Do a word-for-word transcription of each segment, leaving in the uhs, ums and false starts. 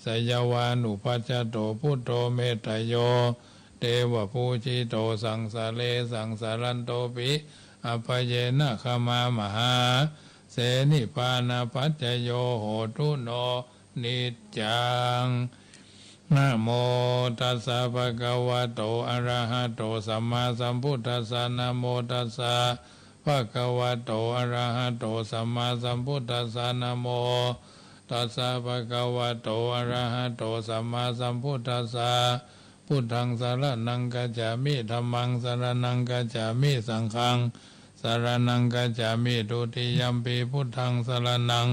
สยาวานุปัสสโต พุทโธเมตโต เตวะปูจิโต สังสาเร สังสารันโตปิ อัปปะเยนะ ขะมะมะหา เส นิพพานะปัจจโย โหตุ โน นิจจัง นะโมตัสสะ ภะคะวะโต อะระหะโต สัมมาสัมพุทธัสสะ นะโมตัสสะ ภะคะวะโต อะระหะโต สัมมาสัมพุทธัสสะ นะโมตัสสะ ภะคะวะโต อะระหะโต สัมมาสัมพุทธัสสะ พุทธัง สะระณัง คัจฉามิ ธัมมัง สะระณัง คัจฉามิ สังฆัง สะระณัง คัจฉามิ ทุติยัมปิ พุทธัง สะระณัง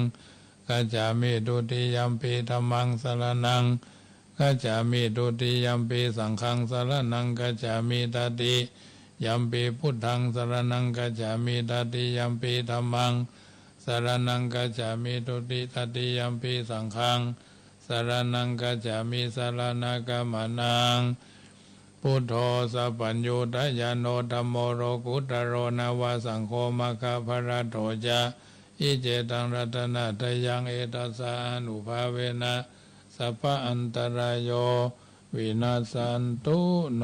คัจฉามิ ทุติยัมปิ ธัมมัง สะระณัง คัจฉามิ ทุติยัมปิ สังฆัง สะระณัง คัจฉามิ ตติยัมปิ พุทธัง สะระณัง คัจฉามิ ตติยัมปิ ธัมมัง สะระณัง คัจฉามิ ทุติ ตติยัมปิ สังฆัง สะระณัง คัจฉามิ สะระณะกะมะนัง พุทโธ สัพพัญญูตะญาโณ ธัมโม โลกุตตะโร นะวะสังโฆ มัคคะพะละโต จะ อิ เจตัง รัตนะตะยัง เอตัสสะ อานุภาเวนะ สัพพะอันตะราโย วินัสสันตุ โน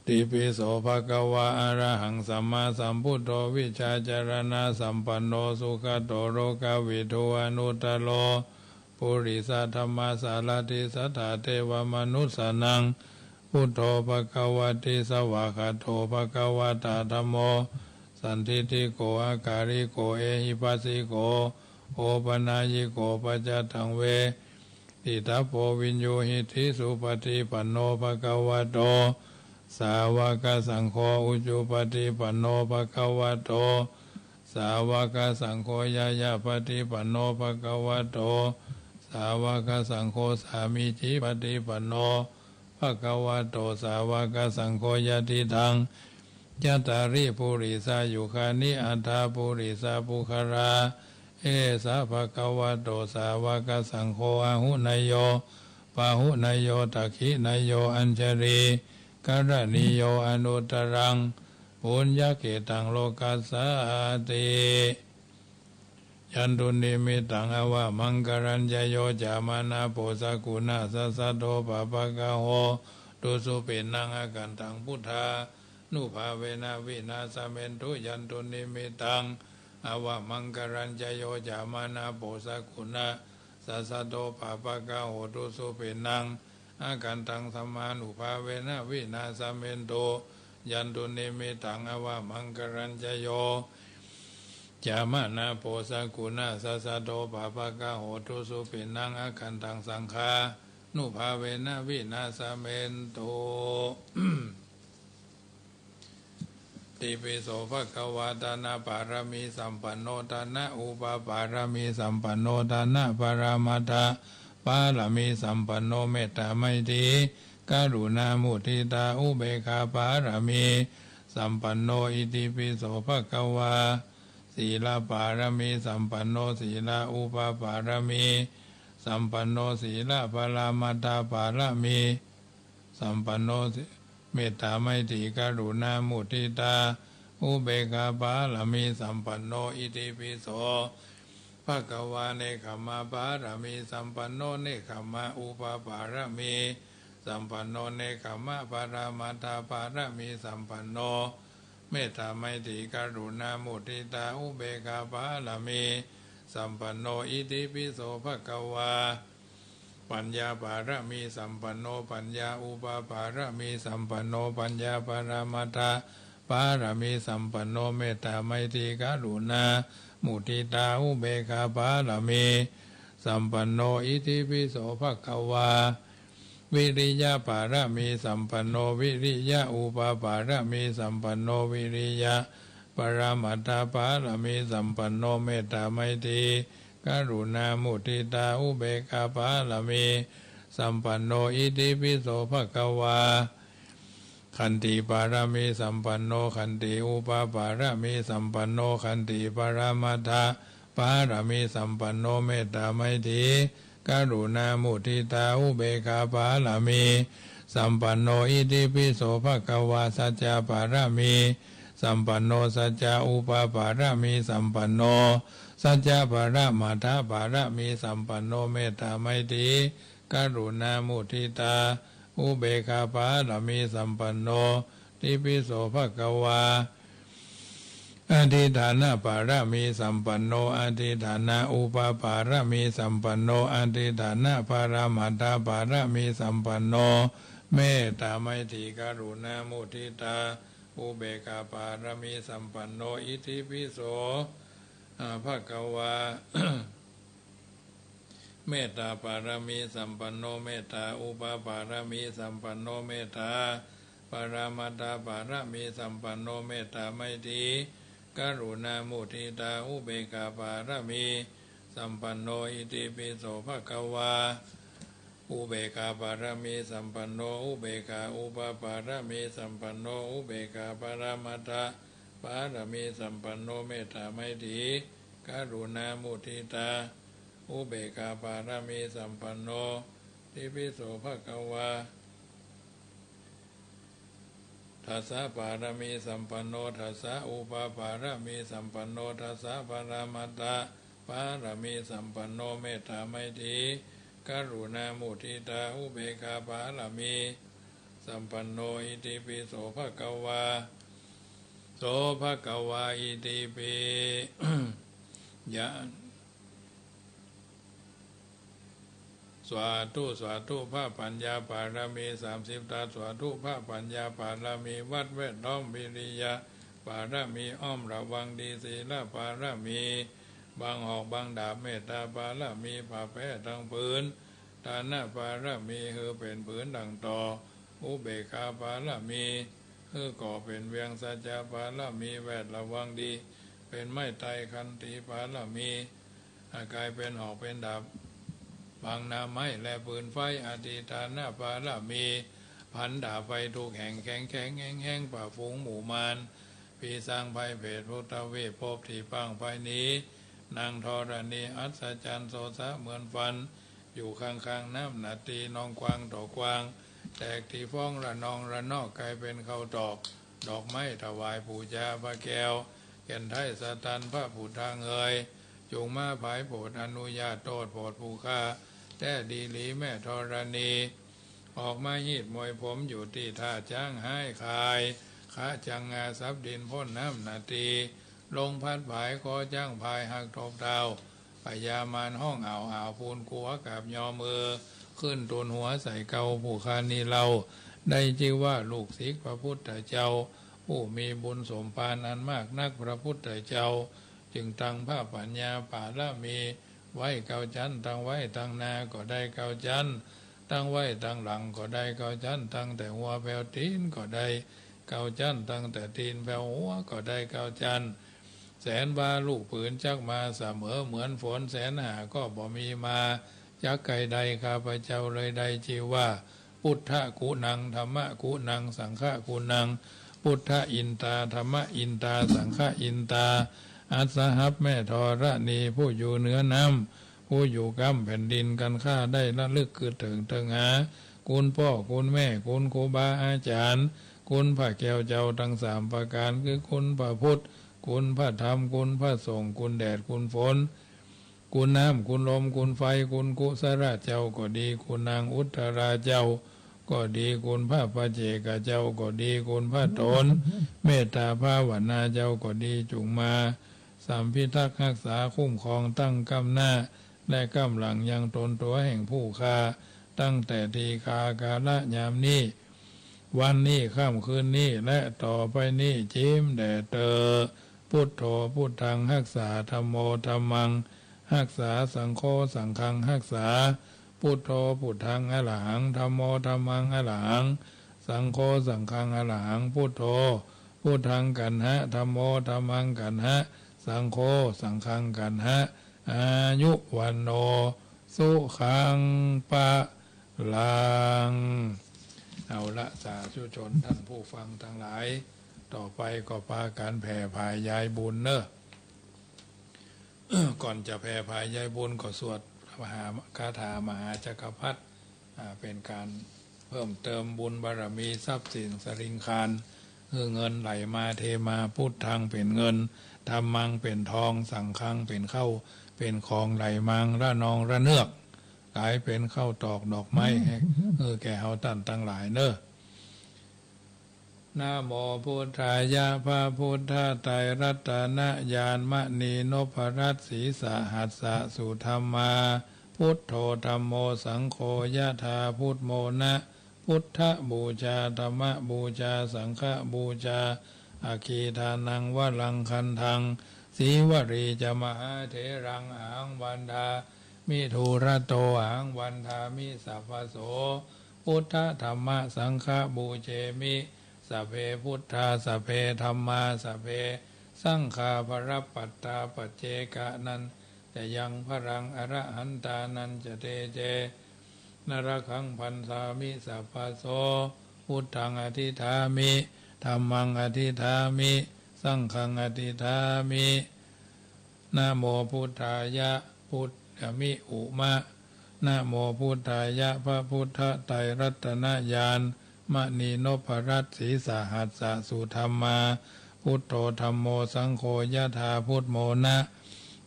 ติปิโส ภะคะวา อะระหัง สัมมาสัมพุทโธ วิชชาจะระณะสัมปันโณ สุขะโต โลกะวิทู อนุตตะโร ปุริสะธัมมะสารัฐิ สัตถาเทวะมะนุสสานัง พุทโธ ภะคะวะติ สะวาคะตโต ภะคะวะตะ ธัมโม สันทิฏฐิโก อะกาลิโก เอหิปัสสิโก โอปะนายยิโก ปัจจัตตัง เว ทิตัพโพ วิญญูหิติ สุปะฏิปันโณ ภะคะวะโต สาวะกะสังโฆ อุจุปะฏิปันโณ ภะคะวะโต สาวะกะสังโฆ ญาญาปะฏิปันโณ ภะคะวะโต สาวะกะสังโฆ สามีจิปะฏิปันโณ ภะคะวะโต สาวะกะสังโฆ ยะติตัง จัตตาริ ปุริสายุคานิ อัตถา ปุริสาปุคคลา เอสะ ภะคะวะโต สาวะกะสังโฆ อาหุเนยโย ปาหุเนยโย ทักขิเนยโย อัญชะลีกะระณีโย อนุตตะรัง ปุญญะเขตัง โลกัสสาติ ยันตุนิมิตตัง อาวะมังคะลัญจะ โย จามะนะโป สะกุณะสะสะโท ปาปะกะโห ตุ สุปิณัง อาคันตัง พุทธานุภาเวนะ วินาสะเมนตุ ยันตุนิมิตตัง อาวะมังคะลัญจะ โย จามะนะโป สะกุณะสะสะโท ปาปะกะโห ตุ สุปิณัง อาคันตัง ธัมมานุภาเวนะ วินาสะเมนตุ ยันตุนิมิตตัง อาวะมังคะลัญจะ โย จามะนะโป สะกุณะสะสะโท ปาปะกะโห ตุ สุปิณัง อาคันตัง สังฆานุภาเวนะ วินาสะเมนตุ ติปิโส ภะคะวา ทานะปารมีสัมปันโณ ทานะอุปปารมีสัมปันโณ ทานะปะระมัตถปารมีสัมปันโณ เมตตาไมตรีกรุณามุทิตาอุเบกขาปารมีสัมปันโณ อิติปิโส ภะคะวา ศีลปารมีสัมปันโณ ศีลอุปปารมีสัมปันโณ ศีลปะระมัตถปารมีสัมปันโณ เมตตาไมตรีกรุณามุทิตาอุเบกขาปารมีสัมปันโณ อิติปิโส ภะคะวา เนกขัมมะปารมีสัมปันโณ เนกขัมมะอุปปารมีสัมปันโณ เนกขัมมะปะระมัตถปารมีสัมปันโณ เมตตาไมตรีกรุณามุทิตาอุเบกขาปารมีสัมปันโณ อิติปิโส ภะคะวา ปัญญาปารมีสัมปันโณ ปัญญาอุปปารมีสัมปันโณ ปัญญาปะระมัตถปารมีสัมปันโณ เมตตาไมตรีกรุณามุทิตาอุเบกขาปารมีสัมปันโณ อิติปิโส ภะคะวา วิริยะปารมีสัมปันโณ วิริยะอุปปารมีสัมปันโณ วิริยะปะระมัตถปารมีสัมปันโณ เมตตาไมตรีกรุณามุทิตาอุเบกขาปารมีสัมปันโณ อิติปิโส ภะคะวา ขันติปารมีสัมปันโณ ขันติอุปปารมีสัมปันโณ ขันติปะระมัตถปารมีสัมปันโณ เมตตาไมตรีกรุณามุทิตาอุเบกขาปารมีสัมปันโณ อิติปิโส ภะคะวา สัจจะปารมี สัมปันโน สัจจะอุปปารมีสัมปันโน สัจจะปรมัตถปารมีสัมปันโน เมตตาไมตรีกรุณามุทิตาอุเบกขาปารมีสัมปันโน ติปิโสภะคะวา อธิฐานปารมีสัมปันโน อธิฐานาอุปปารมีสัมปันโน อธิฐานาปรมัตถปารมีสัมปันโน เมตตาไมตรีกรุณามุทิตาอุเบกขาปารมีสัมปันโน อิติปิโส อ่า ภะคะวา เมตตาปารมีสัมปันโน เมตตาอุปปารมีสัมปันโน เมตตาปรมัตถปารมีสัมปันโน เมตตาไมตรีกรุณามุทิตาอุเบกขาปารมีสัมปันโน อิติปิโสภะคะวา อุเบกขาปารมีสัมปันโน อุเบกขาอุปปารมีสัมปันโน อุเบกขาปรมัตถปารมีสัมปันโน เมตตาไมตรีกรุณามุทิตาอุเบกขาปารมีสัมปันโน ติปิโสภะคะวา ทัสสะปารมีสัมปันโน ทัสสะอุปปารมีสัมปันโน ทัสสะปรมัตถปารมีสัมปันโน เมตตาไมตรีกรุณามุทิตาอุเบกขาปารมีสัมปันโน อิติปิโสภะคะวา โสภะคะวา อิติปิ ยะ สาธุ สาธุ พระปัญญาปารมีสามสิบทัศน์ สาธุ พระปัญญาปารมี วัดแวดล้อม วิริยะปารมี อ้อมระวังดี ศีลปารมี บังหอกบังดาบ เมตตาปารมี ผ้าแพร่ตังผืน ทานปารมี หื้อเป๋นผืนดั่งต่อ อุเบกขาปารมี หื้อก่อเป๋นเวียง สัจจะปารมี แวดระวังดี เป๋นไม้ไต้ ขันติปารมี อาก๋ายเป๋นหอกเป๋นดาบ บังหน้าไม้และปืนไฟ อธิฐานปารมี ผันดาบไฟทุกแห่ง แข็งแข็งแห้งแห้ง ป่าฝูงหมู่มาร ผีสางภัยเปรต พุทธเวท ภพตี้พ่างไพหนี นางธรณี อัศจรรย์ โสสะเหมือนฟัน อยู่ข้างๆ น้ำนาตี นองกว้างต่อกว้าง แตกตี้ฟ้องระนองระนอก ก๋ายเป๋นข้าวตอก ดอกไม้ถวายปู๋จาพระแก้ว แก่นไท้สตัน พระผุดทางเอย จุ่งมาผายโผด อนุญาตโต้ษโผดผู้ข้า แต๊ดีหลีแม่ธรณี ออกมาฮีดมวยผม อยู่ตี้ท่าจ๊างฮ้ายคาย ขะจังงาสับดิน ป๊นน้ำนาตี ลงพัดผาย คอจ๊างพาย หักทบเท้า พญามารฮ้องอ้าวอ้าว ปูนกั๋วกราบยอมือ ขึ้นตูนหัวใส่เกล้า ผู้ข้านี้เล่า ได้จื้อว่าลูกศิษย์พระพุทธเจ้า ผู้มีบุญสมภารอันมากนัก พระพุทธเจ้า จึงตั้งพระปัญญาปารมี ไว้เก้าจั๊น ตั้งไว้ตังหน้าก็ได้เก้าจั๊น ตั้งไว้ตังหลังก็ได้เก้าจั๊น ตั้งแต่หัวแผวตี๋นก็ได้เก้าจั๊น ตั้งแต่ตี๋นแผวหัวก็ได้เก้าจั๊น แสนวาลูกปืนจักมาเสมอเหมือนฝน แสนห้าก็บ่มีมาจักใค่ได้ ข้าพเจ้าเลยได้จื้อว่า พุทธกุณัง ธัมมกุณัง สังฆกุณัง พุทธอินตา ธัมมอินตา สังฆอินตา อัสหับแม่ธรณี ผู้อยู่เหนือน้ำ ผู้อยู่ก้ำแผ่นดิน กันข้าได้ระลึกกึ๊ดเถิงเถิงหา คุณป้อคุณแม่ คุณครูบาอาจ๋ารย์ คุณพระแก้วเจ้าตังสามประก๋าน คือคุณพระพุทธ คุณพระธรรม คุณพระสงฆ์ คุณแดด คุณฝน คุณน้ำ คุณลม คุณไฟ คุณกุสลาเจ้าก็ดี คุณนางอุตตราเจ้าก็ดี คุณพระปัจเจกเจ้าก็ดี คุณพระโตนเมตตาภาวนาเจ้าก็ดี จุ่งมาสัมพิทักษ์ฮักษาคุ้มครองตั้งก้ำหน้า และก้ำหลังยังตนตั๋วแห่งผู้ข้า ตั้งแต่ทีฆากาละยามนี้ วันนี้ค่ำคืนนี้ และต่อไปนี้ จี๋มแด่เต๊อะ พุทโธ พุทธัง ฮักษา ธัมโม ธัมมัง ฮักษา สังโฆ สังฆัง ฮักษา พุทโธ พุทธัง อรหัง ธัมโม ธัมมัง อรหัง สังโฆ สังฆัง อรหัง พุทโธ พุทธัง กัณหะ ธัมโม ธัมมัง กัณหะ สังโฆ สังฆัง กัณหะ อายุ วัณโณ สุขัง พะลัง เอาละ สาธุชนท่านผู้ฟังตังหลาย ต่อไปก็ปากั๋นแผ่ผายยายบุญเน่อ ก่อนจะแผ่ผายยายบุญก็สวดมหา คาถามหาจักรพรรดิ อ่า เป๋นก๋านเพิ่มเติมบุญบารมีทรัพย์สินสลิงคาร หื้อเงินไหลมาเทมา พุทธังเป๋นเงิน ธัมมังเป๋นทอง สังฆังเป๋นข้าว เป๋นของไหลมาระนองระเนือก ก๋ายเป๋นข้าวตอกดอกไม้ หื้อแก่เฮาต้านตังหลายเน่อ นะโมพุทธายะ พระพุทธไตรรัตนญาณ มณีนพรัตน์ สีสหัสสะสุธัมมา พุทโธธัมโมสังโฆ ยะถาพุทโมนะ พุทธบูชา ธัมมบูชา สังฆบูชา อัคคีทานัง วรังคันธัง สีวลีจะมหาเถรัง อะหังวันทามิ ทูระโต อะหังวันทามิ สัพพโส พุทธธัมมสังฆบูเชมิ สัพเพพุทธา สัพเพธัมมา สัพเพสังฆา พระปัตตาปัจเจกานัญจะยัง พลังอรหันตานัญจะเตเจ นะระคังพันธามิ สัพพโส พุทธังอธิษฐามิ ธัมมังอธิษฐามิ สังฆังอธิษฐามิ นะโมพุทธายะ พุทธมิอุมะ นะโมพุทธายะ พระพุทธไตรรัตนญาณ มณีนพรัตน์ สีสหัสสะสุธัมมา พุทโธธัมโมสังโฆ ยะถาพุทโมนะ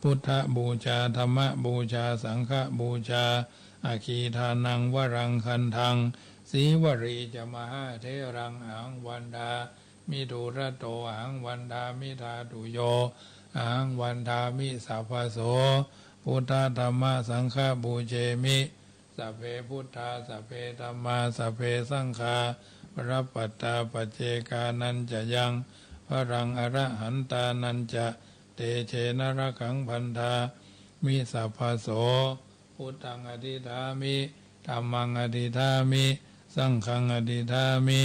พุทธบูชา ธัมมบูชา สังฆบูชา อัคคีทานัง วรังคันธัง สีวลีจะมหาเถรัง อะหังวันทา มิ ทูระโต อะหังวันทามิ ธาตุโย อะหังวันทามิ สัพพโส พุทธธัมมสังฆบูเชมิ สัพเพพุทธา สัพเพธัมมา สัพเพสังฆา พระปัตตาปัจเจกานัญจะยัง พลังอรหันตานัญจะเตเชนะ ระคังพันธามิ สัพพโส พุทธังอธิษฐามิ ธัมมังอธิษฐามิ สังฆังอธิษฐามิ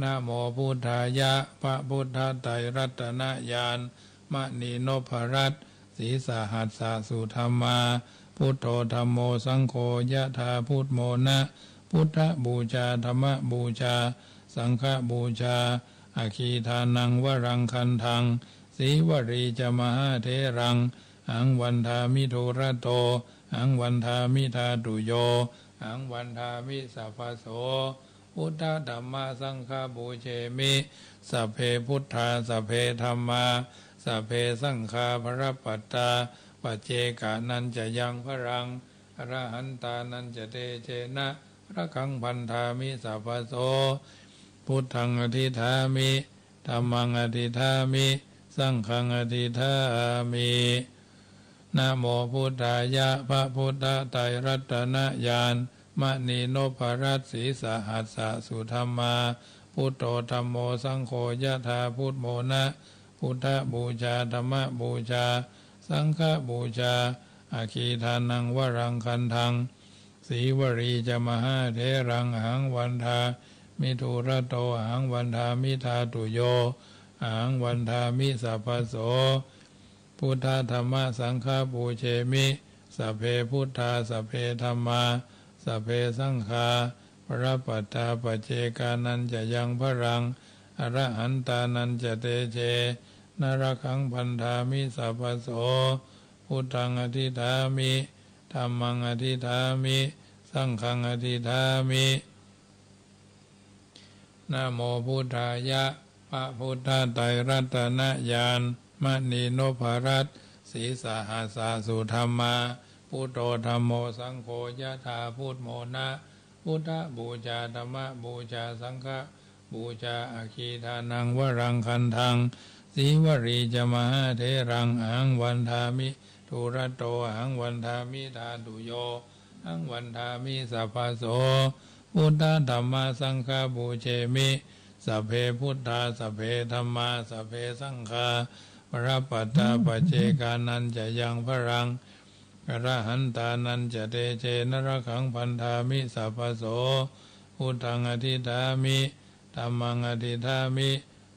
นะโมพุทธายะ พระพุทธไตรรัตนญาณ มณีนพรัตน์ สีสหัสสะสุธัมมา พุทโธธัมโมสังโฆ ยะถาพุทโมนะ พุทธบูชา ธัมมบูชา สังฆบูชา อัคคีทานัง วรังคันธัง สีวลีจะมหาเถรัง อะหังวันทามิ ทูระโต อะหังวันทามิ ธาตุโย อะหังวันทามิ สัพพโส พุทธธัมมสังฆบูเชมิ สัพเพพุทธา สัพเพธัมมา สัพเพสังฆา พระปัตตาปัจเจกานัญจะยัง พลังอรหันตานัญจะเตเชนะ ระคังพันธามิ สัพพโส พุทธังอธิษฐามิ ธัมมังอธิษฐามิ สังฆังอธิษฐามิ นะโมพุทธายะ พระพุทธไตรรัตนญาณ มณีนพรัตน์ สีสหัสสะสุธัมมา พุทโธธัมโมสังโฆ ยะถาพุทโมนะ พุทธบูชา ธัมมบูชา สังฆบูชา อัคคีทานัง วรังคันธัง สีวลีจะมหาเถรัง อะหังวันทามิ ทูระโต อะหังวันทามิ ธาตุโย อะหังวันทามิ สัพพโส พุทธธัมมสังฆบูเชมิ สัพเพพุทธา สัพเพธัมมา สัพเพสังฆา พระปัตตาปัจเจกานัญจะยัง พลังอรหันตานัญจะเตเชนะ ระคังพันธามิ สัพพโส พุทธังอธิษฐามิ ธัมมังอธิษฐามิ สังฆังอธิษฐามิ นะโมพุทธายะ พระพุทธไตรรัตนญาณ มณีนพรัตน์ สีสหัสสะสุธัมมา พุทโธธัมโมสังโฆ ยะถาพุทโมนะ พุทธบูชา ธัมมบูชา สังฆบูชา อัคคีทานัง วรังคันธัง สีวลีจะมหาเถรัง อะหังวันทามิ ทูระโต อะหังวันทามิ ธาตุโย อะหังวันทามิ สัพพโส พุทธธัมมสังฆบูเชมิ สัพเพพุทธา สัพเพธัมมา สัพเพสังฆา พระปัตตาปัจเจกานัญจะยัง พลังอรหันตานัญจะเตเชนะ ระคังพันธามิ สัพพโส พุทธังอธิษฐามิ ธัมมังอธิษฐามิ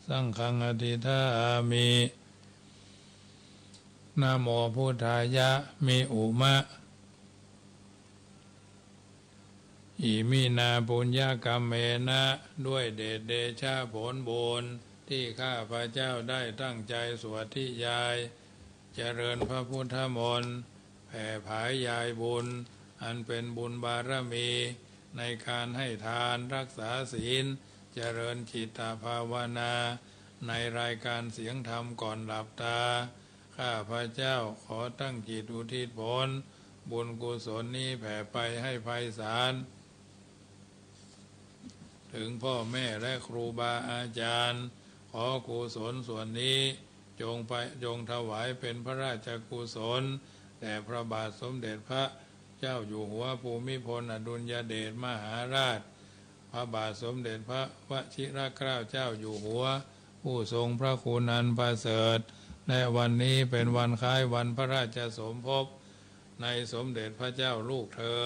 สังฆังอธิษฐามิ นะโมพุทธายะ มิอุมะ อิมินา ปุญญกัมเมนะ ด้วยเดชเดชะผลบุญ ตี้ข้าพเจ้าได้ตั้งใจสวดทิยาย เจริญพระพุทธมนต์ แผ่ผายยายบุญ อันเป็นบุญบารมี ในการให้ทาน รักษาศีล เจริญจิตตภาวนา ในรายการเสียงธรรมก่อนหลับตา ข้าพเจ้าขอตั้งจิตอุทิศผลบุญกุศลนี้แผ่ไปให้ไพศาล ถึงพ่อแม่และครูบาอาจารย์ ขอกุศลส่วนนี้จงไป จงถวายเป็นพระราชกุศลแด่พระบาทสมเด็จพระเจ้าอยู่หัวภูมิพลอดุลยเดชมหาราช พระบาทสมเด็จพระวชิรเกล้าเจ้าอยู่หัว ผู้ทรงพระคุณอันประเสริฐ และวันนี้เป็นวันคล้ายวันพระราชสมภพ ในสมเด็จพระเจ้าลูกเธอ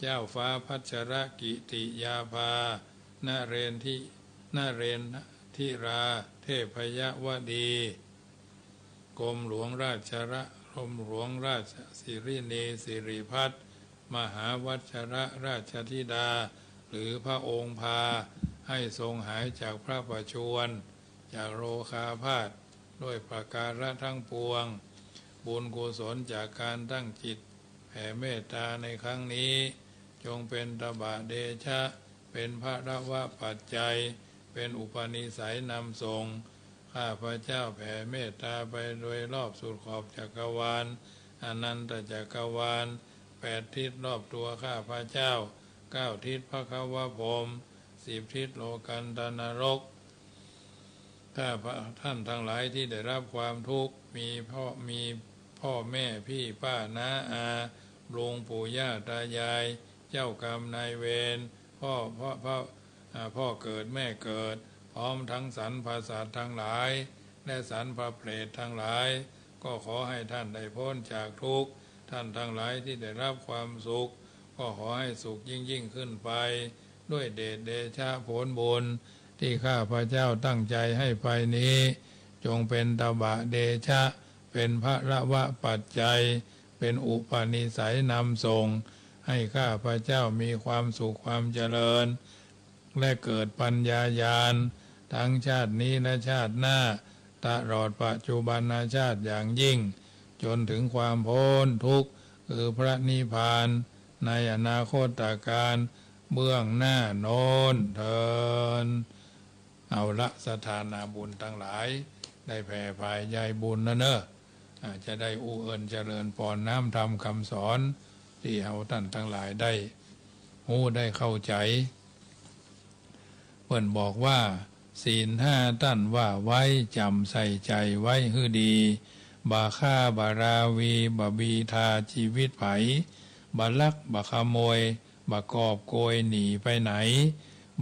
เจ้าฟ้าพัชรกิติยาภา นเรนทิ นเรนทิราเทพยวดี กรมหลวงราชระ กรมหลวงราชสิรินีสิริพัฒน์ มหาวัชรราชธิดา หรือพระองค์พา ให้ทรงหายจากพระประชวร จากโรคาพาธ ด้วยประการทั้งปวง บุญกุศลจากการตั้งจิตแผ่เมตตาในครั้งนี้ จงเป็นตบะเดชะ เป็นพระวะปัจจัย เป็นอุปนิสัยนำส่ง ข้าพเจ้าแผ่เมตตาไปโดยรอบสุดขอบจักรวาล อนันตจักรวาล แปดทิศรอบตัวข้าพเจ้า เก้าทิศพระคาวพรหม สิบทิศโลกันตนรก ถ้าท่านทั้งหลายที่ได้รับความทุกข์ มีพ่อ มีพ่อแม่พี่ป้าน้าอา ลุงปู่ย่าตายาย เจ้ากรรมนายเวร พ่อ พ่อ พ่อ อ่า พ่อเกิดแม่เกิด พร้อมทั้งสรรพสัตว์ทั้งหลาย และสรรพเปรตทั้งหลาย ก็ขอให้ท่านได้พ้นจากทุกข์ ท่านทั้งหลายที่ได้รับความสุข ก็ขอให้สุขยิ่งๆ ขึ้นไป ด้วยเดชเดชะผลบุญ ที่ข้าพเจ้าตั้งใจให้ไปนี้ จงเป็นตบะเดชะ เป็นพระวะปัจจัย เป็นอุปนิสัยนำส่ง ให้ข้าพเจ้ามีความสุขความเจริญ และเกิดปัญญาญาณ ทั้งชาตินี้และชาติหน้า ตลอดปัจจุบันชาติอย่างยิ่ง จนถึงความพ้นทุกข์ คือพระนิพพาน ในอนาคตกาลเบื้องหน้าโน้นเทอญ เอาละ ศรัทธานาบุญทั้งหลาย ได้แผ่ผายใยบุญแล้วเนอะ อ่า จะได้อู้เอิ้นเจริญปอนน้ำธรรมคำสอน ตี้เฮาต้านตังหลายได้ฮู้ได้เข้าใจ๋ เปิ้นบอกว่า ศีลห้าต้านว่าไว้ จ๋ำใส่ใจ๋ไว้หื้อดี บ่ฆ่า บ่ราวี บ่บีทาจีวิตใผ บ่ลัก บ่ขโมย บ่กอบโกยหนีไปไหน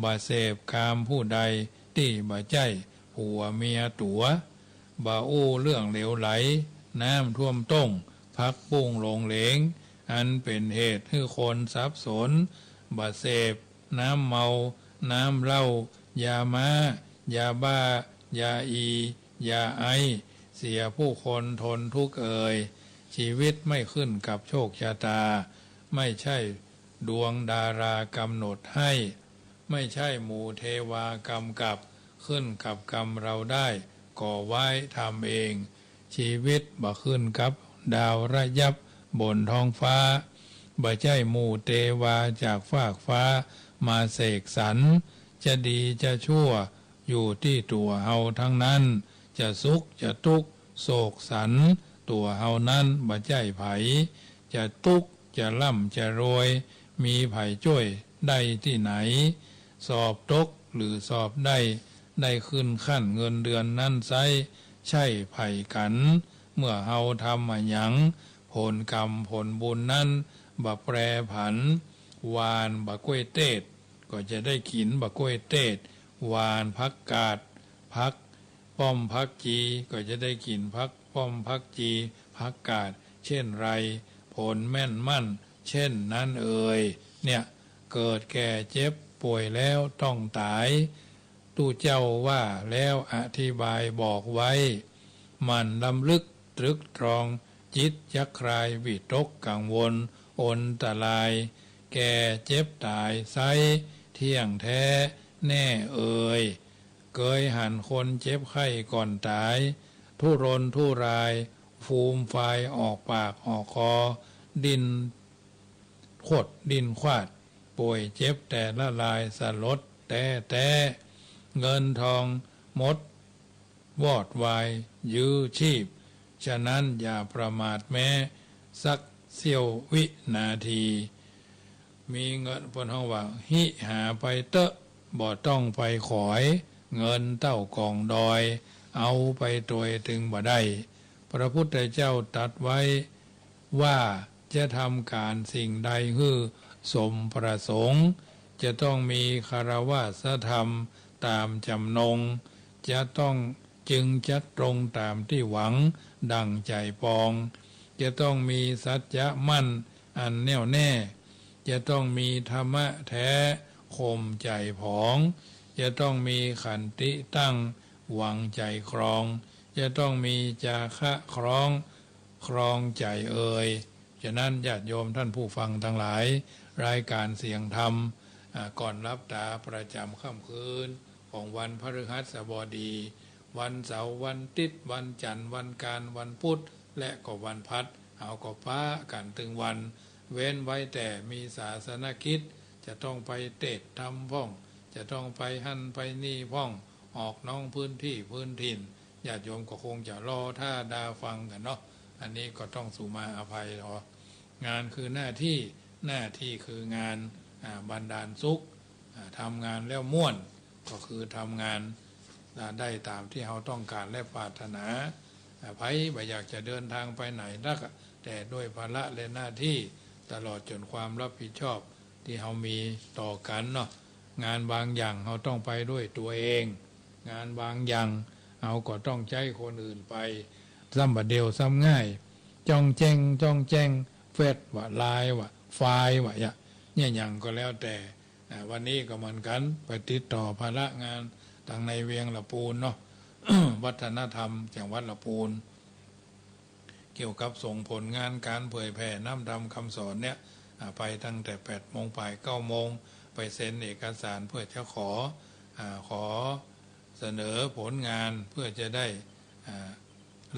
บ่เสพกามผู้ใดตี้บ่ใจ้ผัวเมียตั๋ว บ่อู้เรื่องเหลวไหล น้ำท่วมต้ง ผักบุ้งหลงเหลง อันเป๋นเหตุหื้อคนสับสน บ่เสพน้ำเมา น้ำเหล้า ยาม้า ยาบ้า ยาอี ยาไอซ์ เสียผู้คนทนทุกข์เอ่ย ชีวิตไม่ขึ้นกับโชคชะตา ไม่ใช่ดวงดารากำหนดให้ ไม่ใช่หมู่เทวากำกับ ขึ้นกับกรรมเราได้ก่อไว้ทำเอง ชีวิตบ่ขึ้นกับดาวระยับบนท้องฟ้า บ่ใจ้หมู่เตวาจากฟากฟ้ามาเสกสรร จะดีจะชั่วอยู่ตี้ตั๋วเฮาทั้งนั้น จะสุขจะตุ๊กข์โศกสันตั๋วเฮานั้นบ่ใจ้ใผ จะตุ๊กข์จะร่ำจะรวยมีใผจ้วยได้ตี้ไหน สอบตกหรือสอบได้ ได้ขึ้นขั้นเงินเดือนนั้นไซร้ใช่ใผกั๋น เมื่อเฮาทำอะหยัง ผลกรรมผลบุญนั้นบ่แปรผัน หว่านบ่กล้วยเตดก็จะได้กิ๋นบ่กล้วยเตด หว่านผักกาด ผักป้อมผักจีก็จะได้กิ๋นผักป้อมผักจี ผักกาด เช่นไร ผลแม่นมั่นเช่นนั้นเอ่ย เนี่ย เกิดแก่เจ็บป่วยแล้วต้องต๋าย ตุ๊เจ้าว่าแล้วอธิบายบอกไว้ หมั่นรำลึกตรึกตรอง จิตจักคลายวิตกกังวลอนตราย แก่เจ็บต๋ายไซร้เที่ยงแท้แน่เอ่ย เกยหันคนเจ็บไข้ก่อนต๋าย ทุรนทุราย ฟูมฟายออกปากออกคอ ดิ้นขดดิ้นขว้าด ป่วยเจ็บแต่ละรายสลด แต๊ๆ เงินทองหมดวอดวายยื้อชีพ ฉะนั้นอย่าประมาทแม้สักเสี้ยววินาที มีเงิน เปิ้นฮ้องว่า หิหาไปเต๊อะ บ่ต้องไปขอย เงินเต้ากองดอย เอาไปตวยตึงบ่ได้ พระพุทธเจ้าตรัสไว้ว่า จะทำก๋านสิ่งใดหื้อสมประสงค์ จะต้องมีคารวาสธรรมต๋ามจำนง จะต้อง จึงจะตรงต๋ามตี้หวังดั่งใจ๋ปอง จะต้องมีสัจจะมั่นอันแน่วแน่ จะต้องมีธรรมะแท้ข่มใจ๋ผอง จะต้องมีขันติตั้งหวังใจ๋ครอง จะต้องมีจาคะคล้อง ครองใจ๋เอย ฉะนั้นญาติโยมท่านผู้ฟังตังหลาย รายก๋านเสียงธรรม อ่า ก่อนหลับต๋าประจ๋ำค่ำคืนของวันพฤหัสบดี วันเสาร์ วันอาทิตย์ วันจันทร์ วันอังคาร วันพุธ และก็วันพัด เฮาก็ปะกั๋นตึงวัน เว้นไว้แต่มีศาสนกิจ จะต้องไปเตสน์ธรรมพ่อง จะต้องไปหั้นไปนี่พ่อง ออกนอกพื้นตี้พื้นถิ่น ญาติโยมก็คงจะรอต้าดาฟังกั๋นเนาะ อันนี้ก็ต้องสุมาอภัยเนาะ งานคือหน้าตี้ หน้าตี้คืองาน อ่า บันดาลสุข อ่า ทำงานแล้วม่วน ก็คือทำงาน อ่า ได้ต๋ามตี้เฮาต้องก๋านและปรารถนา อ่า ใผบ่อยากจะเดินทางไปไหนนักอะ แต่ด้วยภาระและหน้าตี้ ตลอดจ๋นความรับผิดชอบตี้เฮามีต่อกั๋นเนาะ งานบางอย่างเฮาต้องไปด้วยตั๋วเอง งานบางอย่างเฮาก็ต้องใจ๊คนอื่นไป ซ้ำบ่าเดี่ยวซ้ำง่าย จ้องแจ้ง จ้องแจ้ง เฟซวะ ไลน์วะ ไฟล์วะ ยะ เนี่ยหยังก็แล้วแต่ อ่า วันนี้ก็เหมือนกั๋น ไปติดต่อภาระงานตางในเวียงละปูนเนาะ วัฒนธรรมจังหวัดละปูน เกี่ยวกับส่งผลงานก๋านเผยแผ่น้ำธรรมคำสอนเนี่ย อ่า ไปตั้งแต่แปดโมงปาย เก้าโมง ไปเซ็นเอกสารเพื่อจะขอ อ่า ขอเสนอผลงานเพื่อจะได้ อ่า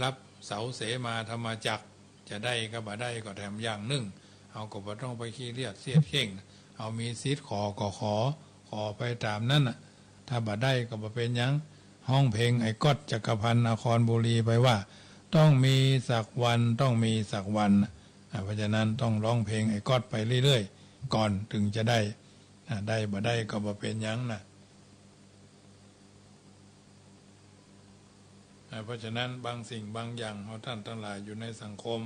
ฮับเสาเสมาธรรมจักร จะได้ก็บ่ได้ก็แถมอย่างนึ่ง เฮาก็บ่ต้องไปขี้เลียดเสียดเข่ง เฮามีสิทธิ์ขอก็ขอ ขอไปต๋ามนั้นน่ะ ถ้าบ่ได้ก็บ่เป๋นหยัง ฮ้องเพลงไอ้ก๊อต จักรพันธ์ นครบุรีไปว่า ต้องมีสักวัน ต้องมีสักวัน อ่า เพราะฉะนั้นต้องฮ้องเพลงไอ้ก๊อตไปเรื่อยๆ ก่อนถึงจะได้ อ่า ได้บ่ได้ก็บ่เป๋นหยังนะ อ่า เพราะฉะนั้นบางสิ่งบางอย่าง เฮาต้านตังหลายอยู่ในสังคม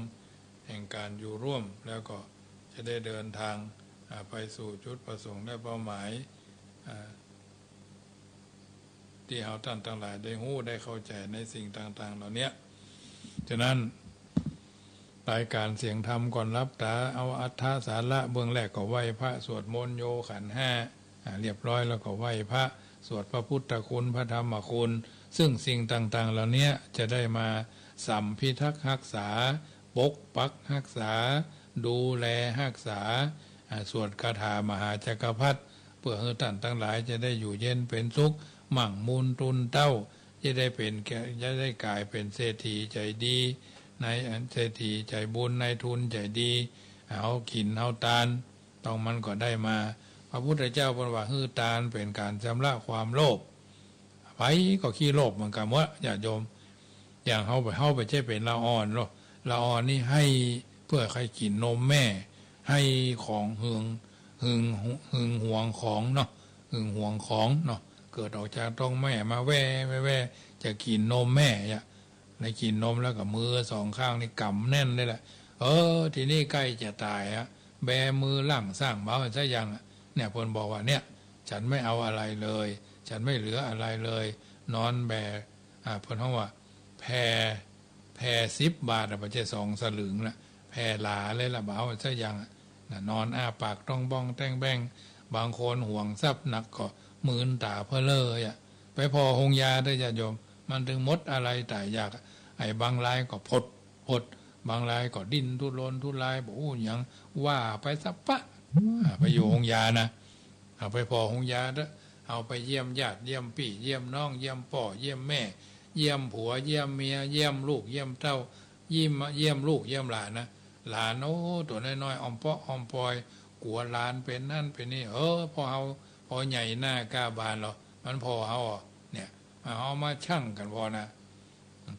แห่งก๋านอยู่ร่วม แล้วก็จะได้เดินทาง อ่า ไปสู่จุดประสงค์และเป้าหมาย อ่า ตี้เฮาต้านตังหลายได้ฮู้ได้เข้าใจ๋ในสิ่งต่างๆ เหล่าเนี้ย ฉะนั้น รายก๋านเสียงธรรมก่อนหลับต๋า เอาอรรถสาระเบื้องแรกก็ไหว้พระ สวดมนต์โยขันธ์ห้า อ่า เรียบร้อยแล้วก็ไหว้พระ สวดพระพุทธคุณ พระธรรมคุณ ซึ่งสิ่งต่างๆ เหล่าเนี้ยจะได้มาสำพิทักษ์ฮักษา ปกปักฮักษา ดูแลฮักษา อ่า สวดคาถามหาจักรพรรดิ เพื่อหื้อต้านตังหลายจะได้อยู่เย็นเป๋นสุข มั่งมูลตูนเต้า จะได้เป๋น จะได้ก๋ายเป๋นเศรษฐีใจ๋ดี นาย เศรษฐีใจ๋บุญ นายทุนใจ๋ดี เฮากิ๋นเฮาตาน ต้องมันก็ได้มา พระพุทธเจ้าเปิ้นว่าหื้อตานเป๋นก๋านชำระความโลภ ใผก็ขี้โลภเหมือนกั๋นหมด ญาติโยม อย่างเฮาไป เฮาไปใจ้เป๋นละอ่อนเนาะ ละอ่อนนี่ไห้เพื่อใค่กิ๋นนมแม่ ไห้ของหึง หึง หึงหวงของเนาะ หึงหวงของเนาะ เกิดออกจากต๊องแม่มาแว่ แว่ แว่ จะกิ๋นนมแม่อะ ได้กิ๋นนมแล้วก็มือสองข้างนี่ก๋ำแน่นเลยแหละ เออ ทีนี้ใก้จะต๋ายอะ แบมือล่างสร้างเบาซะยังอะ เนี่ย เปิ้นบอกว่า เนี่ย ฉันไม่เอาอะไรเลย ฉันไม่เหลืออะไรเลย นอนแบ อ่า เปิ้นฮ้องว่า แผ่ แผ่สิบบาทอะ บ่ใจ้สองสลึงละ แผ่หลาเลยละ บ่เอาซะยังอะ นะ นอนอ้าปากต๊องบ้องแต๊งแบ้ง บางคนหวงทรัพย์นักก็มืนต๋าเพ้อเล่ออะ ไปผ่อโฮงยาเต๊อะญาติโยม มันตึงหมดอะไรต๋ายอยากอะ ไอ้บางรายก็ผด ผด บางรายก็ดิ้นทุรนทุราย บ่ฮู้หยัง ว่าไปสะปะ อ่า ไปอยู่โฮงยานะ เอาไปผ่อโฮงยาเต๊อะ เอาไปเยี่ยมญาติ เยี่ยมปี้ เยี่ยมน้อง เยี่ยมป้อ เยี่ยมแม่ เยี่ยมผัว เยี่ยมเมีย เยี่ยมลูก เยี่ยมเต้า เยี่ยม เยี่ยมลูก เยี่ยมหลานนะ หลาน โอ้ ตั๋วน้อยๆ อ่อมเปาะอ่อมปอย กั๋วหลานเป๋นนั่นเป๋นนี่ เออ พอเฮา พอใหญ่หน้าก้าบานแล้ว มันผ่อเฮาอ่ะ เนี่ย เฮามาชั่งกั๋นผ่อนะ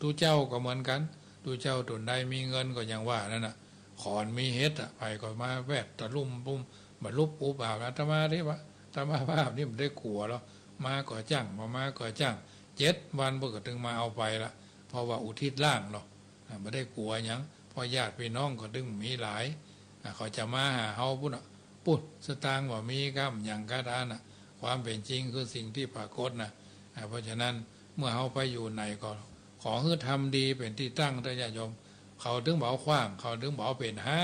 ตุ๊เจ้าก็เหมือนกั๋น ตุ๊เจ้าต๋นใดมีเงินก็อย่างว่านั่นน่ะ ขอนมีเห็ดอ่ะ ใผก็มาแวดตะลุ่มปุ้ม บรรลุปุ๊บอาบ อาตมานี่วะ อาตมาภาพนี่บ่ได้กั๋วหรอก มาก็จ้าง บ่มาก็จ้าง เจ็ดวันเปิ้นก็ตึงมาเอาไปละ เพราะว่าอุทิศร่างเนาะ อ่า บ่ได้กั๋วหยัง เพราะญาติพี่น้องก็ตึงมีหลาย อ่า เขาจะมาหาเฮาปุ้นน่ะ ปุ้น สตางค์บ่มีก้ำหยังก้าตานน่ะ ความเป๋นจริงคือสิ่งตี้ปรากฏนะ อ่า เพราะฉะนั้นเมื่อเฮาไปอยู่ไหนก็ ขอหื้อทำดีเป๋นตี้ตั้งเต๊อะญาติโยม เขาตึงบ่เอาขว้าง เขาตึงบ่เอาเป๋นฮ้า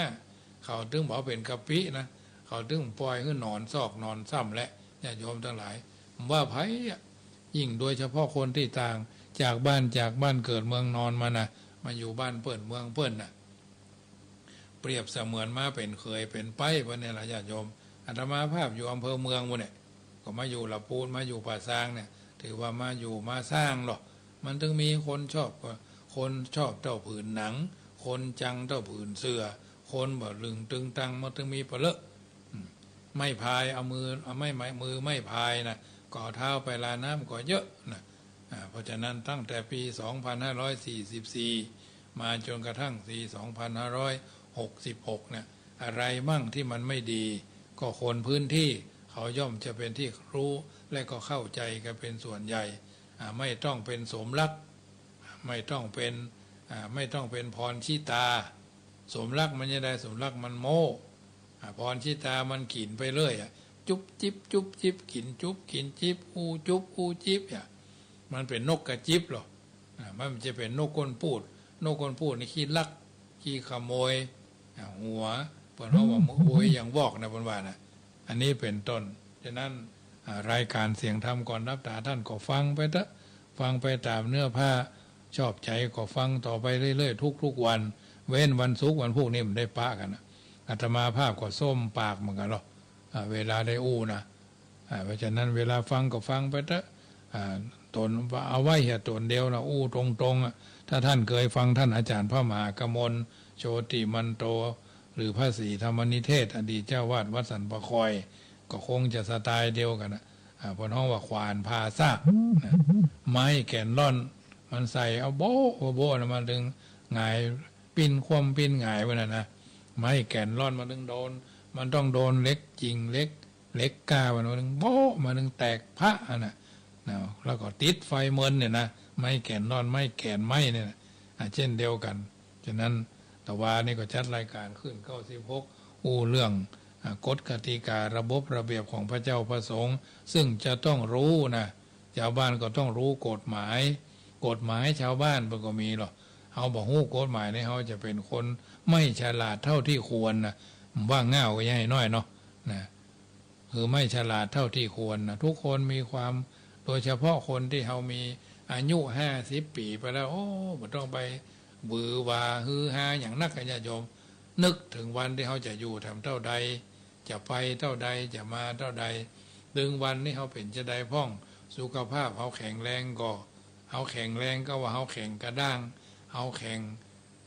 เขาตึงบ่เอาเป๋นกะปินะ เขาตึงป่อยหื้อนอนซอกนอนซ้ำแหละ ญาติโยมตังหลาย ว่าใผอะ ยิ่งโดยเฉพาะคนตี้ต่างจากบ้านจากบ้านเกิดเมืองนอนมานะ มาอยู่บ้านเปิ้นเมืองเปิ้นน่ะ เปรียบเสมือนมาเป๋นเขยเป๋นใป๊เปิ้นเนี่ยละญาติโยม อาตมาภาพอยู่อำเภอเมืองปุ้นเนี่ย ก็มาอยู่ละปูน มาอยู่ป่าซางเนี่ย ถือว่ามาอยู่มาสร้างหรอก มันตึงมีคนชอบ คนชอบเต้าผืนหนัง คนจังเต้าผืนเสื้อ คนบ่ลึงตึงตัง มันตึงมีปะเลอะ อืม ไม้พาย เอามือ เอาไม้ ไม้ มือไม้พายนะ ก็เอาเท้าไปลาน้ำก็เยอะนะ อ่า เพราะฉะนั้นตั้งแต่ปี๋สองพันห้าร้อยสี่สิบสี่ มาจ๋นกระทั่งปี๋สองพันห้าร้อยหกสิบหกเนี่ย อะไรมั่งตี้มันไม่ดี ก็คนพื้นตี้เขาย่อมจะเป๋นตี้ฮู้ และก็เข้าใจ๋กั๋นเป๋นส่วนใหญ่ อ่า ไม่ต้องเป๋นสมรัก ไม่ต้องเป๋น อ่า ไม่ต้องเป๋นพรชิตา สมรักมันจะใด สมรักมันโม้ อ่า พรชิตามันกิ๋นไปเรื่อยอะ จุ๊บจิ๊บจุ๊บจิ๊บ กิ๋นจุ๊บกิ๋นจิ๊บ อู้จุ๊บอู้จิ๊บอะ มันเป๋นนกกระจิ๊บหรอก อ่า มันจะเป๋นนกก้นปูด นกก้นปูดนี่ขี้ลัก ขี้ขโมย อ่า หัว เปิ้นฮ้องว่ามือโอยอย่างวอกนะ เปิ้นว่านะ อันนี้เป๋นต้น ฉะนั้น อ่า รายการเสียงธรรมก่อนหลับต๋าต้านก็ฟังไปเต๊อะ ฟังไปต๋ามเนื้อผ้า ชอบใจ๋ก็ฟังต่อไปเรื่อยๆ ทุกๆ วัน เว้นวันศุกร์วันพูกนี่มันได้ปะกั๋นนะ อาตมาภาพก็ส้มปากเหมือนกั๋นหรอก อ่า เวลาได้อู้นะ อ่า เพราะฉะนั้นเวลาฟังก็ฟังไปเต๊อะ อ่า ต๋นเอาไว้เหียต๋นเดียวนะ อู้ตรงๆ อะ ถ้าต้านเกยฟังต้านอาจ๋ารย์พระมหากมล โชติมันโต หรือพระศรีธรรมนิเทศ อดีตเจ้าวาดวัดสันป่าคอย ก็คงจะสไตล์เดียวกั๋นนะ อ่า เปิ้นฮ้องว่าขวานผ่าซากนะ ไม้แก่นล่อน มันใส่เอาโบ๊ะโบ๊ะนะ มันตึงหงายปิ้นคว่ำปิ้นหงายไว้น่ะนะ ไม้แก่นล่อนมันตึงโดน มันต้องโดนเหล็กจิ่งเหล็ก เหล็กก้ามัน มันตึงโบ๊ะ มันตึงแตกพะอันน่ะนะ แล้วก็ติดไฟเมินเนี่ยนะ ไม้แก่นล่อน ไม้แก่นไม้เนี่ยนะ อ่า เช่นเดียวกั๋น ฉะนั้นตะวานี้ก็จัดรายการขึ้นเก้าสิบหก อู้เรื่อง อ่า กฎกติการะบบระเบียบของพระเจ้าพระสงฆ์ ซึ่งจะต้องฮู้นะ จาวบ้านก็ต้องฮู้กฎหมาย กฎหมายจาวบ้านเปิ้นก็มีหรอก เฮาบ่ฮู้กฎหมายนี่ เฮาจะเป๋นคนไม่ฉลาดเท่าที่ควรนะ ว่าง่าวก็อย่าหื้อน้อยเนาะ นะ คือไม่ฉลาดเท่าที่ควรนะ ทุกคนมีความ โดยเฉพาะคนตี้เฮามีอายุห้าสิบปี๋ไปแล้ว โอ้ บ่ต้องไปหวือหวาฮือฮาหยังนักอะญาติโยม นึกเถิงวันตี้เฮาจะอยู่แถมเต้าใด จะไปเต้าใด จะมาเต้าใด ตึงวันนี้เฮาเป๋นจาใดพ่อง สุขภาพเฮาแข็งแรงก็ เฮาแข็งแรงก็ว่าเฮาแข็งกระด้าง เฮาแข็ง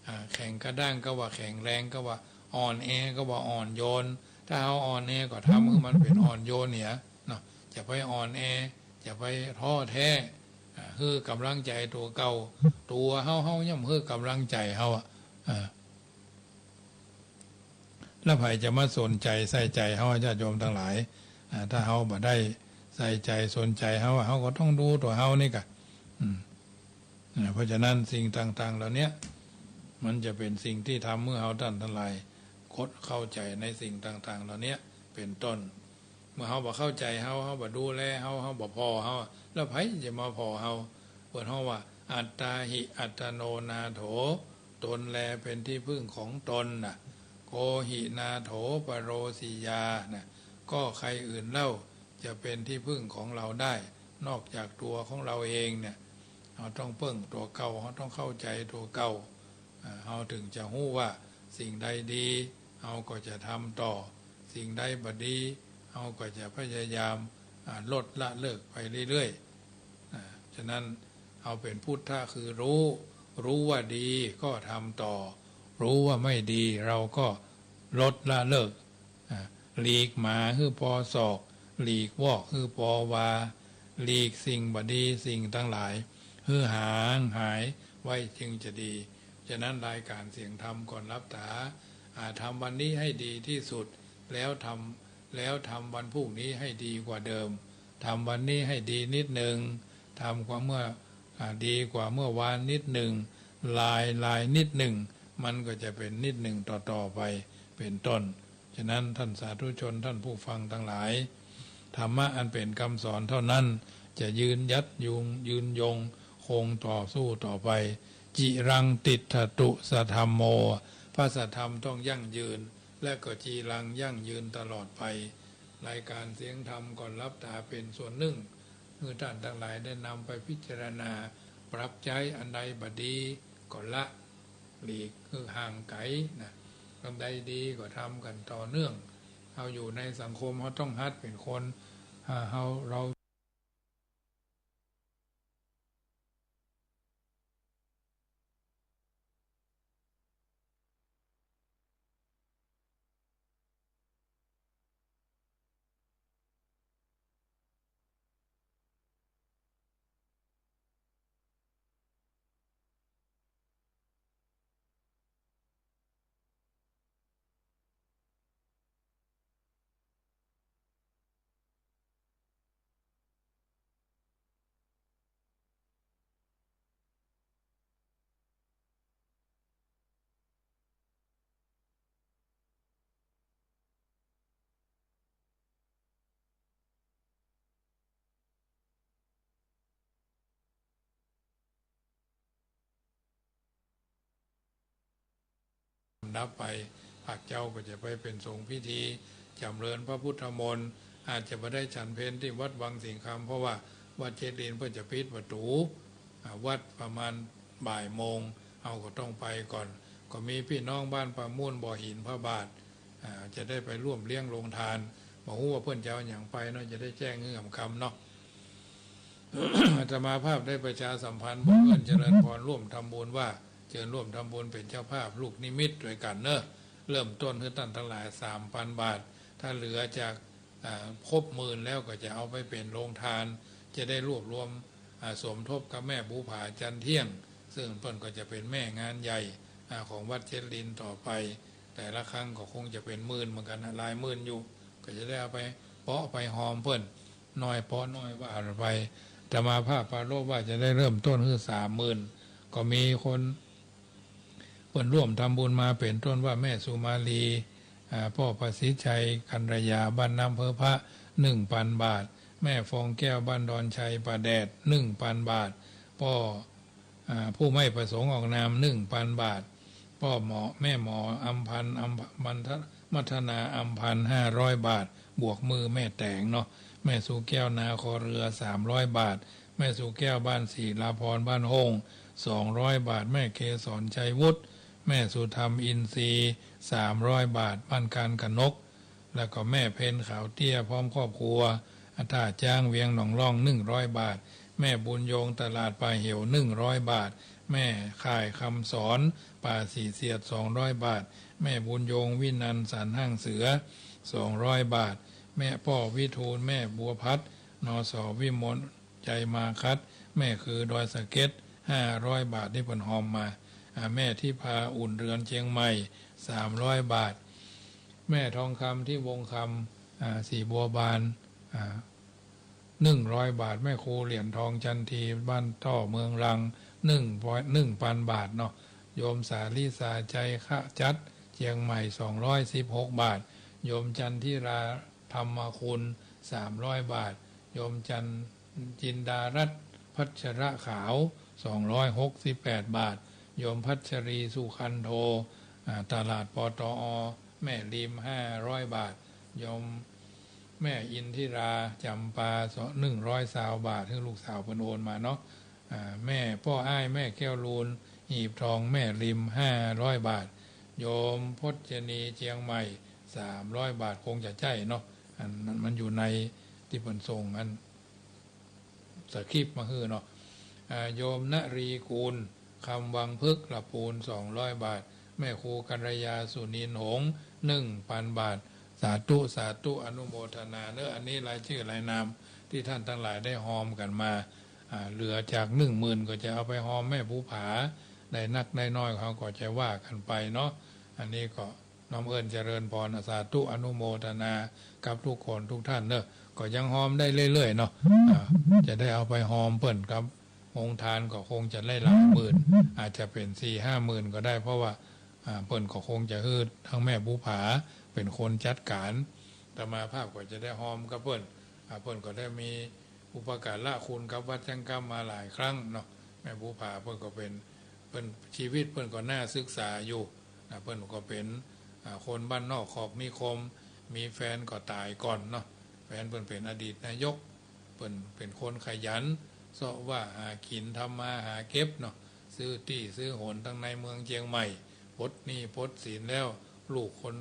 อ่า แข็งกระด้างก็ว่าแข็งแรง ก็ว่าอ่อนแอ ก็ว่าอ่อนโยน ถ้าเฮาอ่อนแอก็ทำหื้อมันเป๋นอ่อนโยนเหียเนาะ จะไปอ่อนแอ จะไปท้อแท้ อ่า หื้อก๋ำลังใจ๋ตั๋วเก่า ตั๋วเฮา เฮาย่อมหื้อก๋ำลังใจ๋เฮาอะ อ่า แล้วใผจะมาสนใจ๋ใส่ใจ๋เฮา ญาติโยมตังหลาย อ่า ถ้าเฮาบ่ได้ใส่ใจ๋สนใจ๋เฮาอะ เฮาก็ต้องดูตั๋วเฮานี่ก่ะ อืม อ่า เพราะฉะนั้นสิ่งต่างๆ เหล่าเนี้ย มันจะเป๋นสิ่งตี้ทำหื้อเฮาต้านตังหลาย กดเข้าใจ๋ในสิ่งต่างๆ เหล่าเนี้ย เป๋นต้น เมื่อเฮาบ่เข้าใจ๋เฮา เฮาบ่ดูแลเฮา เฮาบ่ผ่อเฮา แล้วใผจะมาผ่อเฮา เปิ้นฮ้องว่า อัตตาหิ อัตตโนนาโถ ตนแลเป๋นตี้พึ่งของตนน่ะ โกหินาโถ ปโรสิยา น่ะ ก็ใครอื่นเล่าจะเป๋นตี้พึ่งของเราได้ นอกจากตั๋วของเราเองเนี่ย เฮาต้องเปิ้งตั๋วเก่า เฮาต้องเข้าใจ๋ตั๋วเก่า อ่า เฮาเถิงจะฮู้ว่าสิ่งใดดี เฮาก็จะทำต่อ สิ่งใดบ่ดี เฮาก็จะพยายาม อ่า ลดละเลิกไปเรื่อยๆ อ่า ฉะนั้นเฮาเป๋นพุทธะคือฮู้ ฮู้ว่าดีก็ทำต่อ ฮู้ว่าไม่ดีเราก็ลดละเลิก อ่า หลีกหมาหื้อปอศอก หลีกวอกหื้อปอวา หลีกสิ่งบ่ดีสิ่งตังหลาย หื้อห่างหายไว้จึงจะดี ฉะนั้นรายการเสียงธรรมก่อนหลับต๋า อ่า ทำวันนี้ให้ดีที่สุด แล้วทำ แล้วทำวันพรุ่งนี้ให้ดีกว่าเดิม ทำวันนี้ให้ดีนิดหนึ่ง ทำกว่าเมื่อ อ่า ดีกว่าเมื่อวานนิดหนึ่ง หลายๆ นิดหนึ่ง มันก็จะเป็นนิดหนึ่งต่อๆ ไป เป็นต้น ฉะนั้นท่านสาธุชนท่านผู้ฟังทั้งหลาย ธรรมะอันเป็นคำสอนเท่านั้น จะยืนยัดยุง ยืนยงคงต่อสู้ต่อไป จิรังติฏฐตุสะธัมโม พระสัทธรรมต้องยั่งยืน และก็จีรังยั่งยืนตลอดไป รายการเสียงธรรมก่อนหลับต๋าเป็นส่วนหนึ่ง หื้อต้านตังหลายได้นำไปพิจารณา ปรับใจ๊ อันใดบ่ดีก็ละ หลีกหื้อห่างไก๋นะ อันใดดีก็ทำกั๋นต่อเนื่อง เฮาอยู่ในสังคม เฮาต้องหัดเป๋นคน อ่า เฮา เรา ดับไป ภาคเจ๊าก็จะไปเป๋นสงฆ์พิธีจ๋ำเริญพระพุทธมนต์ อาจจะบ่ได้ฉันเพลตี้วัดวังสิงห์คำ เพราะว่าวัดเจ๊ดินเปิ้นจะปิดประตู๋ อ่า วัดประมาณบ่ายโมง เฮาก็ต้องไปก่อน ก็มีปี้น้องบ้านป่ามูลบ่อหินพระบาท อ่า จะได้ไปร่วมเลี้ยงโรงทาน บ่ฮู้ว่าเปิ้นจะเอาหยังไปเนาะ จะได้แจ้งหื้อหำกำเนาะ อาตมาภาพได้ประชาสัมพันธ์บ่เอิ้นเจริญพรร่วมทำบุญว่า เจิญร่วมทำบุญเป๋นเจ้าภาพลูกนิมิตด้วยกั๋นเนาะ เริ่มต้นหื้อต้านตังหลายสามปันบาท ถ้าเหลือจาก อ่า ครบหมื่นแล้วก็จะเอาไปเป๋นโรงทาน จะได้รวบรวม อ่า สมทบกับแม่บุภาจันเที่ยง ซึ่งเปิ้นก็จะเป๋นแม่งานใหญ่ อ่า ของวัดเจ๊ดินต่อไป แต่ละครั้งก็คงจะเป๋นหมื่นเหมือนกั๋นนะ หลายหมื่นอยู่ ก็จะได้เอาไปเปาะไปหอมเปิ้น น้อยเปาะน้อยว่าไป อาตมาภาพปรารภว่าจะได้เริ่มต้นหื้อสามหมื่น ก็มีคน เปิ้นร่วมทำบุญมาเป๋นต้นว่าแม่สุมาลี อ่า ป้อประสิทธิ์ชัย กัลยา บ้านน้ำเพิงพระ หนึ่งปันบาท แม่ฟองแก้ว บ้านดอนชัย ป่าแดด หนึ่งปันบาท ป้อ อ่า ผู้ไม่ประสงค์ออกนาม หนึ่งปันบาท ป้อหมอ แม่หมออำพันธ์ อำ มัท มัทนาอำพันธ์ ห้าร้อยบาท บวกมือแม่แต๋งเนาะ แม่สุแก้ว นาคอเรือ สามร้อยบาท แม่สุแก้ว บ้านศิลาภรณ์ บ้านโฮ่ง สองร้อยบาท แม่เกสร ชัยวุฒิ แม่สุธรรม อินทรีย์ สามร้อยบาท บ้านการขนก แล้วก็แม่เพ็ญ ขาวเตี้ย พร้อมครอบครัว ท่าจ๊าง เวียงหนองล่อง หนึ่งร้อยบาท แม่บุญยง ตลาดป่าเหว หนึ่งร้อยบาท แม่ข่าย คำสอน ป่าสี่เสียด สองร้อยบาท แม่บุญยง วินันท์ สันห้างเสือ สองร้อยบาท แม่ป้อวิทูล แม่บัวพัด นส วิมล ใจมาคัด แม่คือดอยสะเก็ด ห้าร้อยบาท ตี้เปิ้นหอมมา อ่า แม่ทิพา อุ่นเรือน เจียงใหม่ สามร้อยบาท แม่ทองคำ ที่วงคำ อ่า สีบัวบาน อ่า หนึ่งร้อยบาท แม่ครูเหรียญทอง จันที บ้านต้อ เมืองรัง หนึ่ง หนึ่งปันบาทเนาะ โยมสาลิสา ใจขจัด เจียงใหม่ สองร้อยสิบหกบาท โยมจันทิรา ธรรมคุณ สามร้อยบาท โยมจัน จินดารัตน์ พัชระขาว สองร้อยหกสิบแปดบาท โยมพัชรี สุคันโท อ่า ตลาด ปตอ แม่ริม ห้าร้อยบาท โยมแม่อินทิรา จำปา หนึ่งร้อยซาวบาท หื้อลูกสาวเปิ้นโอนมาเนาะ อ่า แม่ป้ออ้าย แม่แก้วลูน หีบทอง แม่ริม ห้าร้อยบาท โยมพจนี เจียงใหม่ สามร้อยบาท คงจะใจ้เนาะ อันนั้นมันอยู่ในตี้เปิ้นส่งอันสคริปต์มาหื้อเนาะ อ่า โยมนรีกูล คำวังพึกษ์ ละปูน สองร้อยบาท แม่ครูกัลยา สุนินหงส์ หนึ่งปันบาท สาธุ สาธุ อนุโมทนาเนอะ อันนี้รายจื้อรายนามตี้ต้านตังหลายได้ฮอมกั๋นมา อ่า เหลือจากหนึ่งหมื่นก็จะเอาไปฮอมแม่ภูผา ได้นักได้น้อยเฮาก็จะว่ากั๋นไปเนาะ อันนี้ก็น้อมเอิ้นเจริญพร สาธุ อนุโมทนากับกู้คนกู้ต้านเนอะ ก็ยังฮอมได้เรื่อยๆ เนาะ อ่า จะได้เอาไปฮอมเปิ้นกับ โฮงตานก็คงจะได้หลายหมื่น อาจจะเป๋นสี่ห้าหมื่นก็ได้ เพราะว่า อ่า เปิ้นก็คงจะหื้อตังแม่ภูผาเป๋นคนจัดก๋าน อาตมาภาพก็จะได้ฮอมกับเปิ้น อ่า เปิ้นก็ได้มีอุปการะคุณกับวัดจั๊งกำมาหลายครั้งเนาะ แม่ภูผาเปิ้นก็เป๋น เปิ้น ชีวิตเปิ้นก็น่าศึกษาอยู่นะ เปิ้นก็เป๋น อ่า คนบ้านนอกคอกนิคม มีแฟนก็ต๋ายก่อนเนาะ แฟนเปิ้นเป๋นอดีตนายก เปิ้นเป๋นคนขยัน เซาะว่าหากิ๋น ทำมาหาเก็บเนาะ ซื้อตี้ซื้อหนตังในเมืองเจียงใหม่ ปลดหนี้ปลดสินแล้ว ลูกคน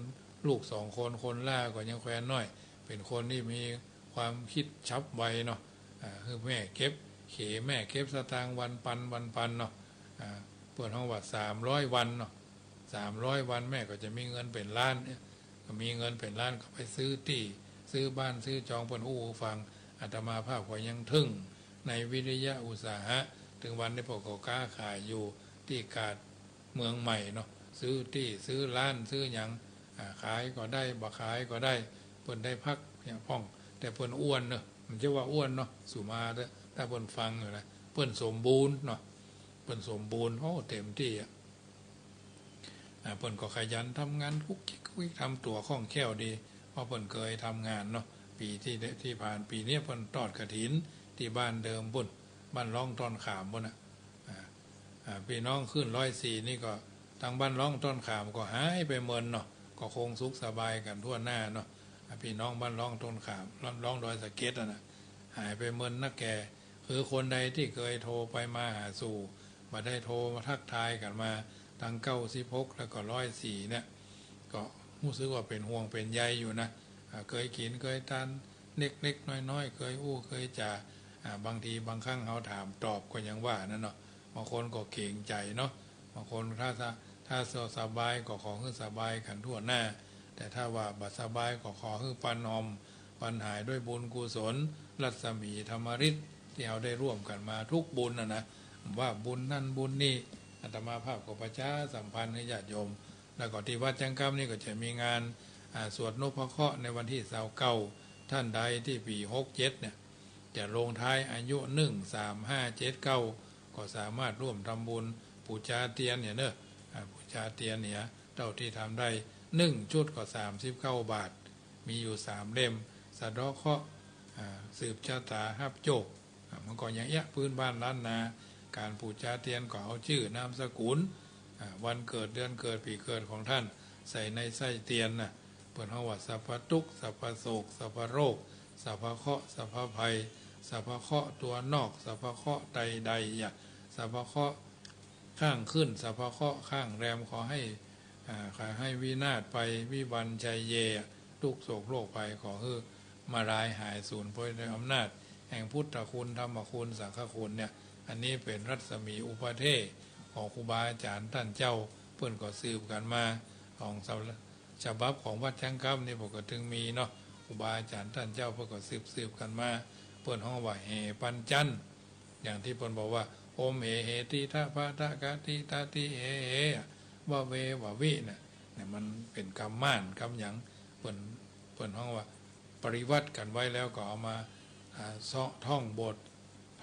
ลูกสองคน คนหล้าก็ยังแควนน้อย เป๋นคนตี้มีความกึ๊ดฉับไวเนาะ อ่า หื้อแม่เก็บเข แม่เก็บสตางค์วันปัน วันปันเนาะ อ่า เปิ้นฮ้องว่าสามร้อยวันเนาะ สามร้อยวันแม่ก็จะมีเงินเป๋นล้านเนี่ย ก็มีเงินเป๋นล้านก็ไปซื้อตี้ ซื้อบ้าน ซื้อจอง เปิ้นอู้หื้อฟัง อาตมาภาพก็ยังทึ่งในวิริยะอุตสาหะ เถิงวันนี้ป้อก็ก๊าขายอยู่ตี้กาดเมืองใหม่เนาะ ซื้อตี้ ซื้อร้าน ซื้อหยัง อ่า ขายก็ได้ บ่ขายก็ได้ เปิ้นได้พักเนี่ยพ่อง แต่เปิ้นอ้วนเนาะ มันจะว่าอ้วนเนาะ สุมาเถอะ ถ้าเปิ้นฟังอยู่นะ เปิ้นสมบูรณ์เนาะ เปิ้นสมบูรณ์ โอ้ เต็มตี้อะ อ่า เปิ้นก็ขยันทำงานกุ๊กจิ๊กกุ๊กจิ๊ก ทำตั๋วคล่องแคล่วดี เพราะเปิ้นเกยทำงานเนาะ ปีตี้ ตี้ผ่าน ปีนี้เปิ้นทอดกฐินตี้บ้านเดิมปุ้น บ้านร่องต้นขามปุ้นน่ะ อ่า อ่า ปี้น้องขึ้นร้อยสี่นี่ก็ ตังบ้านร่องต้นขามก็หายไปเมินเนาะ ก็คงสุขสบายกั๋นทั่วหน้าเนาะ อ่า ปี้น้องบ้านร่องต้นขาม ร่อง ร่องดอยสะเก็ดอะนะ หายไปเมินนักแก่ คือคนใดตี้เกยโทรไปมาหาสู่ บ่ได้โทรมาทักทายกั๋นมา ตังเก้าสิบหกแล้วก็ร้อยสี่เนี่ย ก็ฮู้สึกว่าเป๋นห่วงเป๋นใยอยู่นะ อ่า เกยกิ๋นเกยตานเล็กๆ น้อยๆ เกยอู้เกยจ๋า อ่า บางทีบางครั้งเฮาถามตอบก็ยังว่านั้นเนาะ บางคนก็เกรงใจ๋เนาะ บางคนถ้าสะ ถ้าสะ สบายก็ขอหื้อสบายกั๋นทั่วหน้า แต่ถ้าว่าบ่สบายก็ขอหื้อปันอ่อม ปันหายด้วยบุญกุศล รัศมีธรรมฤทธิ์ตี้เฮาได้ร่วมกั๋นมาทุกบุญน่ะนะ ว่าบุญนั่นบุญนี่ อาตมาภาพก็ประชาสัมพันธ์หื้อญาติโยม แล้วก็ตี้วัดจั๊งกำนี่ก็จะมีงาน อ่า สวดนพเคราะห์ในวันตี้ซาวเก้า ต้านใดตี้ปี๋หกเจ็ดเนี่ย จะลงท้ายอายุนึ่ง สาม ห้า เจ็ด เก้า ก็สามารถร่วมทำบุญปู๋จาเตียนเนี่ยเนาะ อ่า ปู๋จาเตียนเนี่ย เต้าตี้ทำได้ นึ่งชุดก็สามสิบเก้าบาท มีอยู่สามเล่ม สะเดาะเคราะห์ อ่า สืบชะตาฮับโจค อ่า มันก็อย่างเอี้ย พื้นบ้านล้านนา ก๋านปู๋จาเตียนก็เอาจื้อนามสกุล อ่า วันเกิด เดือนเกิด ปี๋เกิดของต้าน ใส่ในไส้เตียนน่ะ เปิ้นฮ้องว่าสัพพะตุ๊กข์ สัพพะโศก สัพพะโรค สัพพะเคราะห์ สัพพะภัย สัพพะเคราะห์ตัวนอก สัพพะเคราะห์ใดๆ อะ สัพพะเคราะห์ข้างขึ้น สัพพะเคราะห์ข้างแรม ขอหื้อ อ่า ขอหื้อวินาศไป วิวัญชัยเย ตุ๊กข์โศกโรคภัยขอหื้อมาลายหายสูญไปโดยอำนาจแห่งพุทธคุณ ธรรมคุณ สังฆคุณเนี่ย อันนี้เป๋นรัศมีอุปเทศของครูบาอาจ๋ารย์ต้านเจ้า เปิ้นก็สืบกั๋นมา ของสำ ฉบับของวัดจั๊งกำนี่เปิ้นก็ตึงมีเนาะ ครูบาอาจ๋ารย์ต้านเจ้าเปิ้นก็สืบๆ กั๋นมา เปิ้นฮ้องว่าแห่ปัญจันทร์ อย่างตี้เปิ้นบอกว่า โอมเหเหติทะพะทะกะติตะติเหเห วะเววะวิ เนี่ย เนี่ยมันเป๋นกำม่านกำหยัง เปิ้น เปิ้นฮ้องว่าปริวรรตกั๋นไว้แล้วก็เอามา อ่า เซาะท่องบท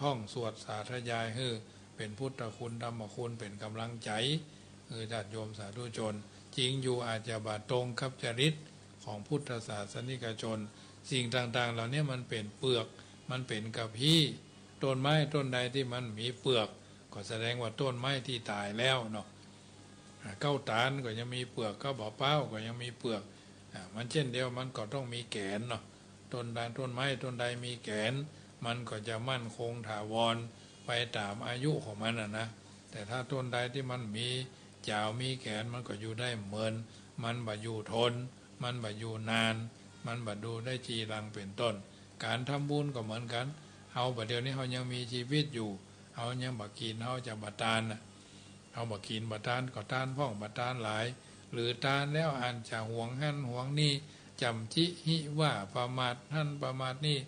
ท่องสวดสาธยายหื้อเป๋นพุทธคุณธรรมคุณ เป๋นก๋ำลังใจ๋หื้อญาติโยมสาธุชน จริงอยู่อาจจะบ่ตรงกับจริตของพุทธศาสนิกชน สิ่งต่างๆ เหล่านี้มันเป๋นเปลือก มันเป๋นกะพี้ ต้นไม้ต้นใดตี้มันมีเปลือก ก็แสดงว่าต้นไม้ตี้ต๋ายแล้วเนาะ อ่า เก๊าต๋าลก็ยังมีเปลือก เก๊ามะพร้าวก็ยังมีเปลือก อ่า มันเจ้นเดียว มันก็ต้องมีแก๋นเนาะ ต้นใด ต้นไม้ต้นใดมีแก๋น มันก็จะมั่นคงถาวรไปต๋ามอายุของมันน่ะนะ แต่ถ้าต้นใดตี้มันมีจ๋าวมีแก๋น มันก็อยู่ได้เมิน มันบ่อยู่ทน มันบ่อยู่นาน มันบ่อยู่ได้จีรังเป๋นต้น ก๋านทำบุญก็เหมือนกั๋น เฮาบ่าเดี่ยวนี้เฮายังมีจีวิตอยู่ เฮายังบ่กิ๋น เฮาจะบ่ตานน่ะ เฮาบ่กิ๋นบ่ตาน ก็ตานพ่องบ่ตานหลาย หรือตานแล้วอันจะหวงหั้นหวงนี่ จ๋ำจี้หิว่าประมาทหั้นประมาทนี่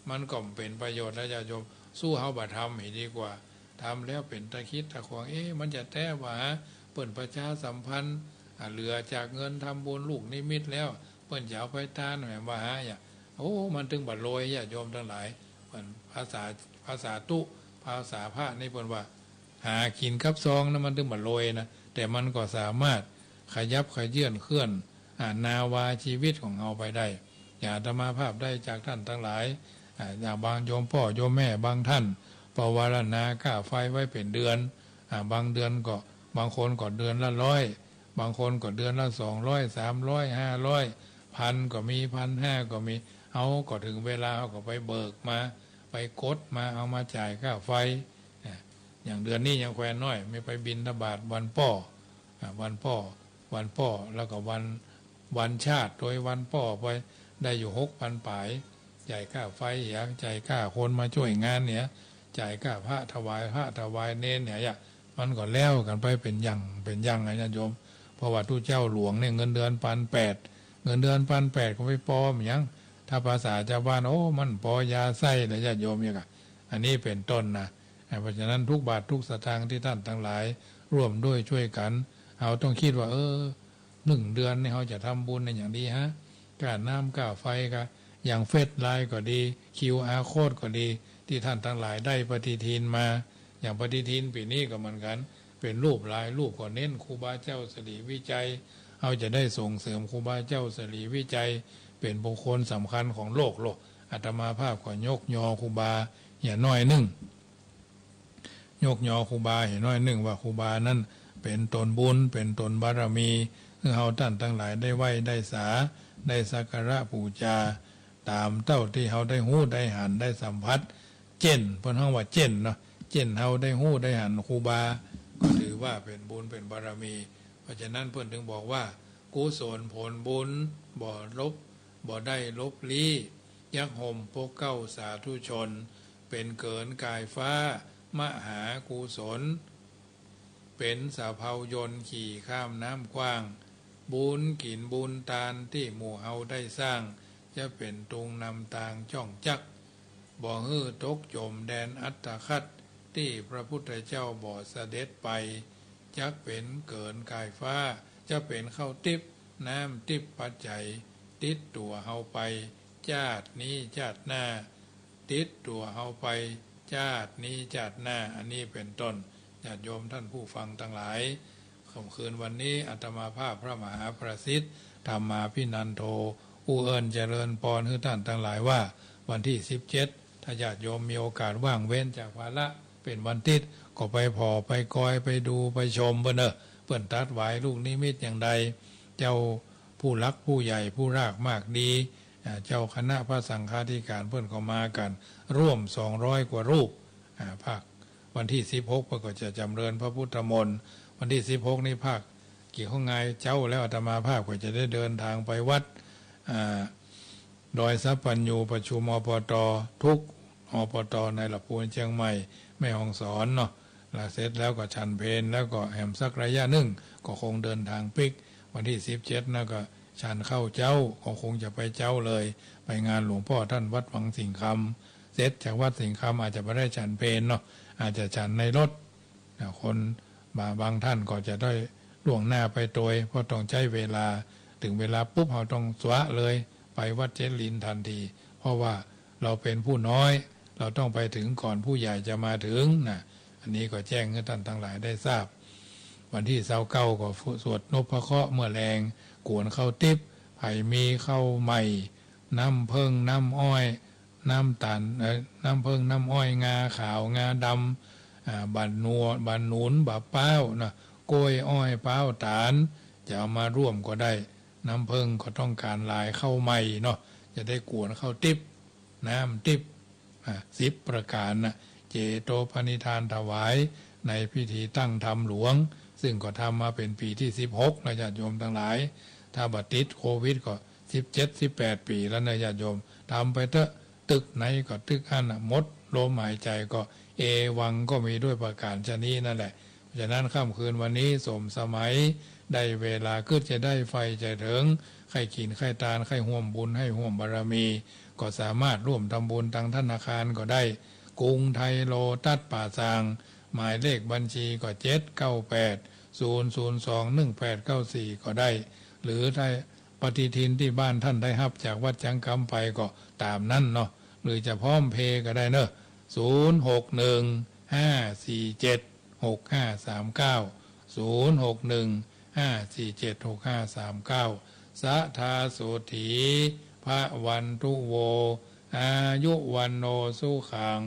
มันก็บ่เป๋นประโยชน์แล้วญาติโยม สู้เฮาบ่ทำเหียดีกว่า ทำแล้วเป๋นตะขิดตะขวง เอ๊ะ มันจะแต๊บ่หา เปิ้นประชาสัมพันธ์ อ่า เหลือจากเงินทำบุญลูกนิมิตแล้ว เปิ้นจะเอาไปตานแหมบ่หา อย่า โอ้ มันตึงบ่รวยญาติโยมตังหลาย เปิ้นภาษา ภาษาตุ๊ ภาษาพระนี่เปิ้นว่า หากิ๋นกับซองนะ มันตึงบ่รวยนะ แต่มันก็สามารถขยับเขยื้อนเคลื่อน อ่า นาวาชีวิตของเฮาไปได้ อย่างอาตมาภาพได้จากต้านตังหลาย อ่า อย่างบางโยมป้อโยมแม่บางต้าน ปวารณาก้าไฟไว้เป๋นเดือน อ่า บางเดือนก็ บางคนก็เดือนละร้อย บางคนก็เดือนละสองร้อย สามร้อย ห้าร้อย พันก็มี พันห้าก็มี เฮาก็เถิงเวลาเฮาก็ไปเบิกมา ไปกดมา เอามาจ่ายก้าไฟ อ่า อย่างเดือนนี้ยังแควนน้อย มีไปบิณฑบาตวันป้อ อ่า วันป้อ วันป้อ แล้วก็วัน วันชาติ โตยวันป้อไป ได้อยู่หกปันป๋าย จ่ายก้าไฟเหีย จ่ายก้าคนมาจ้วยงานเหีย จ่ายก้าพระถวาย พระถวายเณรเหีย อย่า มันก็แล้วกั๋นไปเป๋นอย่างเป๋นอย่างนะญาติโยม เพราะว่าตุ๊เจ้าหลวงเนี่ยเงินเดือนปันแปด เงินเดือนปันแปดก็ไปปอหยัง ถ้าภาษาจาวบ้าน โอ้ มันปอยาไส้นะญาติโยมเนี่ยค่ะ อันนี้เป๋นต้นนะ อ่า เพราะฉะนั้นทุกบาททุกสตางค์ตี้ต้านตังหลายร่วมด้วยจ้วยกั๋น เฮาต้องกึ๊ดว่า เออ นึ่งเดือนนี่เฮาจะทำบุญในอย่างดีฮะ ก้าน้ำก้าไฟก้า อย่างเฟซไลน์ก็ดี คิวอาร์โค้ดก็ดี ตี้ต้านตังหลายได้ปฏิทินมา อย่างปฏิทินปี๋นี้ก็เหมือนกั๋น เป๋นรูปลาย รูปก็เน้นครูบาเจ้าสิริวิชัย เฮาจะได้ส่งเสริมครูบาเจ้าสิริวิชัย เป๋นบุคคลสำคัญของโลกโลก อาตมาภาพก็ยกยอครูบาเหียน้อยนึ่ง ยกยอครูบาเหียน้อยนึ่งว่าครูบานั้นเป๋นต๋นบุญ เป๋นต๋นบารมี หื้อเฮาต้านตังหลายได้ไหว้ได้สา ได้สักการะปู๋จา ต๋ามเต้าตี้เฮาได้ฮู้ได้หันได้สัมผัส เจ้น เปิ้นฮ้องว่าเจ้นเนาะ เจ้นเฮาได้ฮู้ได้หันครูบา ก็ถือว่าเป๋นบุญเป๋นบารมี เพราะฉะนั้นเปิ้นเถิงบอกว่า กุศลผลบุญบ่ลบ บ่ได้ลบลี้ ยักษ์ห่มปกเกล้าสาธุชน เป๋นเกินกายฟ้า มหากุศล เป๋นสะเพายนต์ขี่ข้ามน้ำกว้าง บุญกิ๋นบุญตานตี้หมู่เฮาได้สร้าง จะเป๋นตุงนำตางจ้องจัก บ่หื้อตกจ๋มแดนอัตตคัด ตี้พระพุทธเจ้าบ่เสด็จไป จักเป๋นเกินกายฟ้า จะเป๋นข้าวติ๊บ น้ำติ๊บปัจจัย ติดตั๋วเฮาไป จาตินี้จาติหน้า ติดตั๋วเฮาไป จาตินี้จาติหน้า อันนี้เป๋นต้น ญาติโยมต้านผู้ฟังตังหลาย ค่ำคืนวันนี้อาตมาภาพพระมหาประสิทธิ์ ธรรมาภินันโท อู้เอิ้นเจริญปอนหื้อต้านตังหลายว่า วันตี้สิบเจ็ด ถ้าญาติโยมมีโอกาสว่างเว้นจากภาระ เป๋นวันติ๊ด ก็ไปผ่อไปกอย ไปดูไปชมเปิ้นเน่อ เปิ้นตรัสหวายลูกนิมิตอย่างใด เจ้าผู้หลักผู้ใหญ่ผู้รากมากดี อ่า เจ้าคณะพระสังฆาธิการเปิ้นก็มากั๋นร่วมสองร้อยกว่ารูป อ่า ภาควันตี้สิบหกเปิ้นก็จะจ๋ำเริญพระพุทธมนต์ วันตี้สิบหกนี้ภาคกิ๋วข้าวงายเจ๊าแล้ว อาตมาภาพก็จะได้เดินตางไปวัด อ่า ดอยสัพพัญญู ประชุม อปต. ทุก อปต. ในละปูนเจียงใหม่ แม่ฮ่องสอนเนาะ แล้วเสร็จแล้วก็ฉันเพล แล้วก็แหมสักระยะนึ่ง ก็คงเดินตางปิ๊ก วันตี้สิบเจ็ดนะก็ฉันข้าวเจ๊า ก็คงจะไปเจ๊าเลย ไปงานหลวงป้อต้านวัดวังสิงห์คำ เสร็จจากวัดสิงห์คำอาจจะบ่ได้ฉันเพลเนาะ อาจจะฉันในรถ นะ คนบาง บางต้านก็จะได้ล่วงหน้าไปโตย เพราะต้องใจ๊เวลา เถิงเวลาปุ๊บ เฮาต้องสวะเลย ไปวัดเจ๊ลินทันที เพราะว่าเฮาเป๋นผู้น้อย เฮาต้องไปเถิงก่อนผู้ใหญ่จะมาเถิงนะ อันนี้ก็แจ้งหื้อต้านตังหลายได้ทราบ วันตี้ซาวเก้าก็สวดนพเคราะห์เมื่อแลง กวนข้าวติ๊บ ใผมีข้าวใหม่ น้ำเผิ้ง น้ำอ้อย น้ำต๋าล เอ่อ น้ำเผิ้ง น้ำอ้อย งาขาว งาดำ อ่า บ่าหนวด บ่าหนุน บ่าป๊าวนะ กล้วย อ้อย ป๊าว ต๋าล จะเอามาร่วมก็ได้ น้ำเผิ้งก็ต้องก๋านหลาย ข้าวใหม่เนาะ จะได้กวนข้าวติ๊บ น้ำติ๊บ อ่า สิบประก๋านนะ เจโตปณิธานถวายในพิธีตั้งธรรมหลวง ซึ่งก็ทำมาเป๋นปี๋ตี้สิบหกแล้ว ญาติโยมตังหลาย ถ้าบ่ติดโควิดก็สิบเจ็ด สิบแปดปี๋แล้วนะ ญาติโยม ทำไปเต๊อะ ตึกไหนก็ตึกอั้นน่ะ หมดลมหายใจ๋ก็เอวังก็มีด้วยประก๋านชะนี้นั่นแหละ เพราะฉะนั้นค่ำคืนวันนี้สมสมัย ได้เวลากึ๊ดจะได้ใฝ่จะเถิง ใค่กิ๋นใค่ตาน ใค่ฮ่วมบุญ ใค่ฮ่วมบารมี ก็สามารถร่วมทำบุญตังธนาคารก็ได้ กรุงไทยโลตัสป่าซาง หมายเลขบัญชีก็ เจ็ดเก้าแปด ศูนย์ศูนย์สอง หนึ่งแปดเก้าสี่ ก็ได้ หรือถ้าปฏิทินตี้บ้านต้านได้ฮับจากวัดจ๋างกำไปก็ต๋ามนั้นเนาะ หรือจะพร้อมเพย์ก็ได้เนาะ ศูนย์หกหนึ่ง ห้าสี่เจ็ด หกห้าสามเก้า ศูนย์หกหนึ่ง ห้าสี่เจ็ด หกห้าสามเก้า สะทาโสตถี พะวันตุโว อายุวัณโณ สุขัง